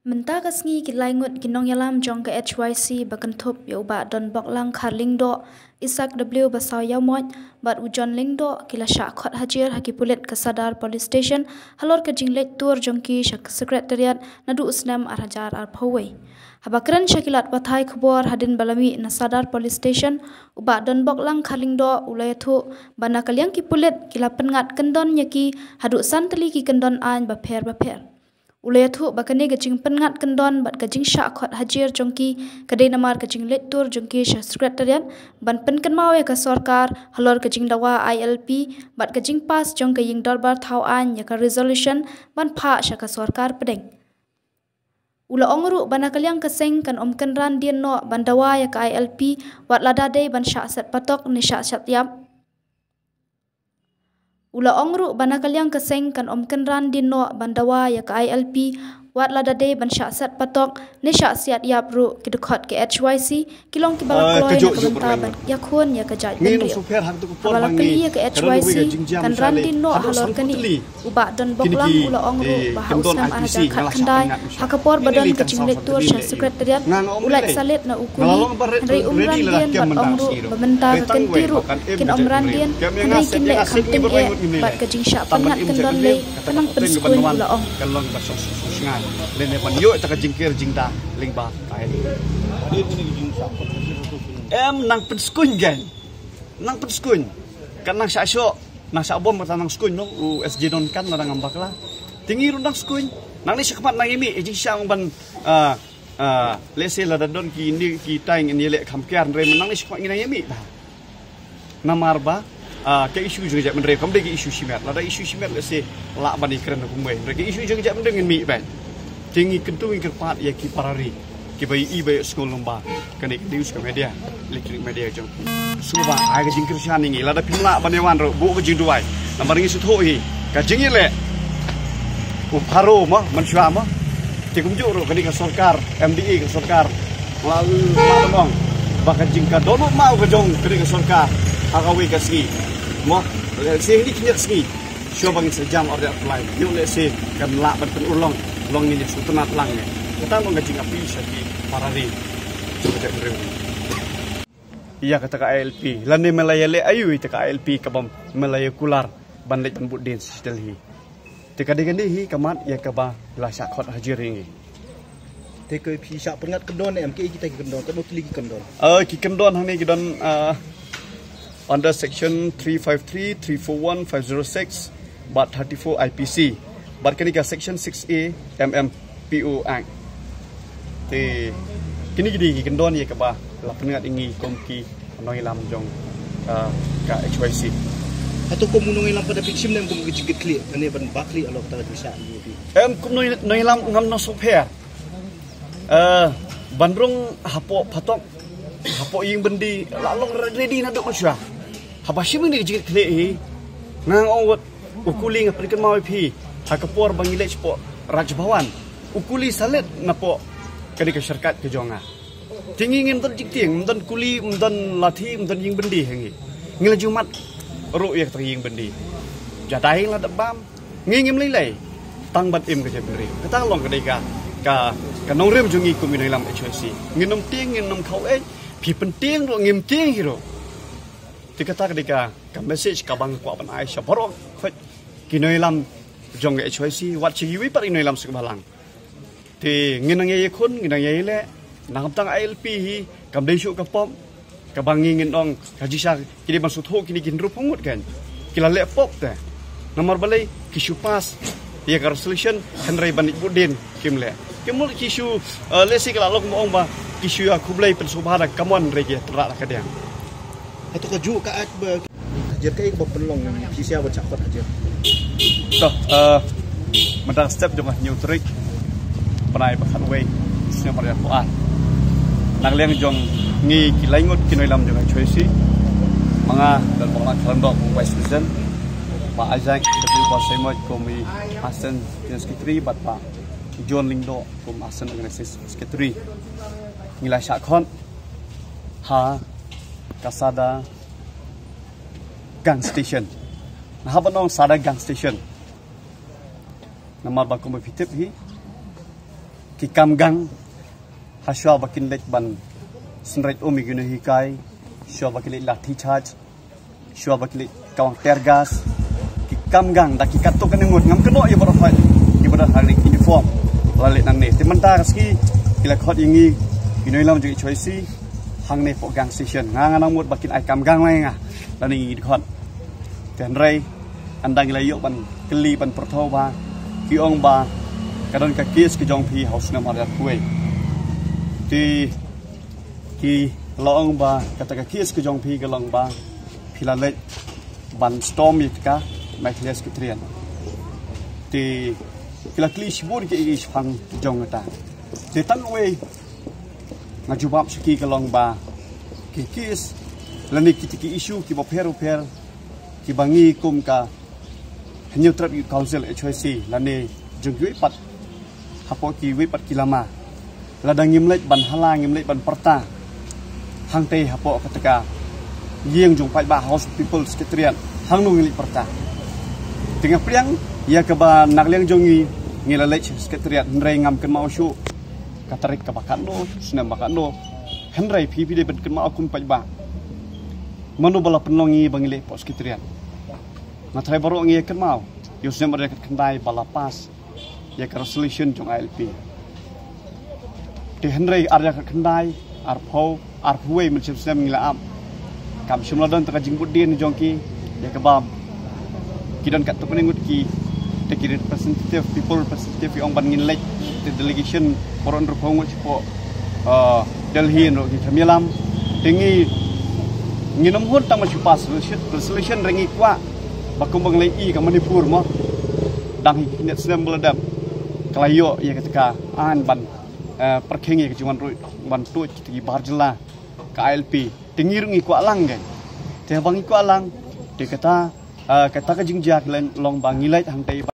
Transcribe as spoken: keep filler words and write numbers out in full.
Mynta ka sngi ki lai ngut ki nongïalam jong ka H Y C ba kynthup ïa u Bah Donboklang Kharlyngdoh, Isaac W Basaw Ïawmoit bad u John Lyngdoh ki la shah khot hajir ha ki pulit ka Sadar Police Station halor ka jingleit tur jong ki sha ka Secretariat naduh u snem ar hajar arphew wei. Haba kren sha ki lad pathai khubor hadien ba la mih na Sadar Police Station, u Bah Donboklang Kharlyngdoh u la ïathuh ba na ka liang ki pulit ki la pynngat kyndon ïa ki haduh san tylli ki kyndon aiñ bapher bapher. U la ïathuh ba kane ka jingpynngat kyndon bad ka jingshah khot hajir jong ki ka dei namar ka jingleit tur jong ki sha Secretariat ban pynkynmaw ïa ka sorkar halor ka jingdawa I L P bad ka jingpass jong ka ïing dorbar thaw aiñ ïa ka resolution ban phah sha ka sorkar pdeng. U la ong ruh ba na ka liang ka seng kan ym kynran dien noh ban dawa ïa ka I L P wat lada dei ban shah set patok ne shah set ïap. U la ong ruh ba na ka liang ka seng kan ym kynran dien noh ban dawa ïa ka I L P wat lada dei ban shah set patok ne shah siat ïap ruh. Ki dkhot ka H Y C ki long kiba la kloi na ka bynta ban ïakhun ïa ka jaitbynriew. Haba la kylli ïa ka H Y C kan ran dien noh halor kane, u Bah Donboklang u la ong ruh ba ha u snem ar hajar khatkhyndai ha ka por ba don ka jingleit tur sha Secretariat u la ïasalit na u kuli, hynrei um ran dien bad ong ruh ba mynta ka kynti ruh kin ym ran dien hynrei kin leh kham tyngeh bad ka jingshah pynngat kyndon lei ka nang pynskun, u la ong. Kan long ba song song song shngai lane ban ïoh ta ka jingker jingda lyngba ka I L P. Em nang pynskun gen. Nang pynskun. Kan nang shah shoh, nang shah bom kata nang skun no, u S J Don kan la dang am bakla. Te ngi ruh nang skun. Nang ne shakmat nang imi, e jingshah ban, ah, ah, lehse lada don ki ni ki tai ngin ïaleh kham kiar, hynrei nang ne shakmat ngi nang imi ba. Namar ba, ah, ka issue jong ka jaitbynriew kam dei ka issue shimet. Lada issue shimet lehse lah ban ïakren kumwei. Hynrei ka issue jong ka jaitbynriew ngin mih ban. Te ngi kyntu ngi kyrpad ïa ki para ri kiba ïohi ba ïohsngew lyngba kane ka news ka media, electronic media jong phi. Sngewbha ai ka jingkyrshan ïa ngi, lada phim lah ban ïawan ruh buh ka jingduwai. Namar ngi sngewthuh hi ka jingïaleh u pharo mo, mynshuwa mo. Te kumjuh ruh kane ka sorkar M D A ka sorkar la, la ban ong ba ka jing ka dohnud maw ka jong kane ka sorkar ha kawei ka sngi mo, lehse hynriew khyndiat sngi. Shuwa ba ngin sa jam order apply. Ïoh lehse kan lah ban pynurlong, long ngin ïa sngewtynnat lang ne. Kata long ka jingappeal sha ki para ri jong ka jaitbynriew. Ïa kata ka I L P lane me la ïaleh aïu ïa kata ka I L P kaba me la ïa kular ban leit ban bud dien sha Delhi. Te ka dei kane hi ka mat ïa kaba la shah khot hajir ïa ngi. Te ka phi shah pynngat kyndon ne em, kiei kita ki kyndon, katno tylli ki kyndon? Eh, ki kyndon hangne ki don, eh, under section three five three, three four one, five zero six bad thirty-four I P C bad kane ka section six A M M P O Act. Te kine ki dei ki kyndon ïa kaba la pynngat ïa ngi kum ki nongïalam jong, ah, ka H Y C. Hato kum u nongïalam pat da phi shim ne em kum ki jingkitkhlieh, kane ban ba khlieh halor kata ka jingshah ïa phi? Em, kum nongïalam ngam nang sngewpher. Eh, ban rung hapoh phatok, hapoh ïing byndi, la long ready naduh mynshuwa. Haba shim ïa kine ki jingkitkhlieh hi, nga ong wat u kuli, nga pynkynmaw ïa phi ha ka por ba ngi leit shapoh Raj Bhavan, u kuli sa leit napoh kane ka shortcut ka jong nga. Te ngi ngim don jingtieng, ym don kuli, ym don lathi, ym don ïing byndi ha ngi. Ngi la ju mad ruh ïa kata ka ïing byndi. Jadai la dep bam, ngi ngim lei lei tang ban im ka jaitbynriew. Kata long ka dei ka, ka, ka nongrim jong ngi kum ki nongïalam H Y C. Ngin ym tieng, ngin ym khawei, phi pyntieng ruh ngim tieng hi ruh. Te kata ka dei ka, ka message kaba nga kwah ban ai sha baroh khoit ki nongïalam jong ka H Y C, wat sha kiwei pat ki nongïalam suk balang. Te ngin nang ïa ïakhun, ngin nang ïa ïaleh. Nangta I L P hi kam dei shuh ka pop kaba ngi ngin ong ka jingshah, ki dei ban sngewthuh kine ki hynriewphew ngut kan ki la leh pop te. Namar balei? Ki shu pass ïa ka resolution hynrei ban leit bud dien kim leh. Ki mut ki shu, eh, lehse ki la long, ong ba ki shu ïa khublei pynsngewbha da ka mon hynrei ki tynrah da ka diang. Hato kajuh ka act ba Hajir kaei kaba pynlong phi sha ba shah khot hajir? To, eh, mynta ka step jong ka hynñiew tarik bnai ba khatwei, snem ar hajar arphew ar. Na ka liang jong ngi ki lai ngut ki nongïalam jong ka H Y C, ma nga Donboklang Kharlyngdoh kum u Vice President, Bah Isaac W Basaw Ïawmoit kum u Assistant General Secretary bad Bah John Lyngdoh kum u Assistant Organizing Secretary. Ngi la shah khot ha ka Sadar Gang Station. Nga hap ban ong Sadar Gang Station namar ba kumba phi tip hi, ki kam gang, ha shuwa ba kin leit ban synreit um ïa ki nonghikai, shuwa ba kin leit lathi charge, shuwa ba kin leit kawang tear gas, ki kam gang da ki katto katne ngut, ngam kynnoh ïa baroh, ki baroh ha ki uniform la leit nangne. Te mynta ka sngi ki la khot ïa ngi, ki nongïalam jong H Y C, hangne hapoh gang station. Nga nga nang mut ba kin ai kam gang lang ïa nga lane ngi khot. Te hynrei ynda ngi la ïoh ban kylli ban pyrthuh ba ki ong ba ka don ka case ka jong phi ha u snem ar hajar arphew. Te ki la ong ba kata ka case ka jong phi ka long ba phi la leit ban storm ïa ka Meghalaya Secretariat. Te ki la kylli shibun ki, ki shaphang jong kata. Te tang uwei nga jubab sha ki ka long ba ki case lane kita ki issue kiba pher u pher kiba ngi kum ka Hynñiewtrep Youth Council, H Y C, lane jong kiwei pat hapoh kiwei pat ki lama, lada ngim leit ban hala, ngim leit ban pyrta hangtei hapoh kata ka ïing jong paidbah, House of People Secretariat, hangno ngi leit pyrta? Te nga pdiang ïa kaba na ka liang jong ngi, ngi la leit sha Secretariat, hynrei ngam kynmaw shuh ka tarik kaba katno, snem ba katno. Hynrei phi phi dei ban kynmaw kum paidbah, mano ba la pynlong ïa ngi ba ngi leit hapoh Secretariat? Nga tharai baroh ngi ïa kynmaw ïa u snem ar hajar khatkhyndai ba la pass ïa ka resolution jong I L P. Te hynrei ar hajar khatkhyndai, arphew, arphew wei, mynshem snem ngi la ap. Kam shym la don ta ka jingbud dien jong ki ïa kaba ki don katto katne ngut ki, te ki representative, people representative, ki ong ban ngin leit, te delegation baroh hynriewphew ngut shapoh, uh, Delhi, noh ki kam ïalam. Te ngi, ngin ym hun tang ban shu pass resolution, resolution, hynrei ngi kwah ba kumba ngi la ïohi ka Manipur mo, dang hi ki khyndiat snem ba la dep, ka la ïoh ïa kata ka aiñ ban, eh, pyrkhing ïa ka jingwan ruh, wan tuid kita ki bar jylla ka I L P. Te ngi ruh ngi kwah lang kan. Te haba ngi kwah lang, te kata, eh, kata ka jingjia ka long ba ngi leit hangtei.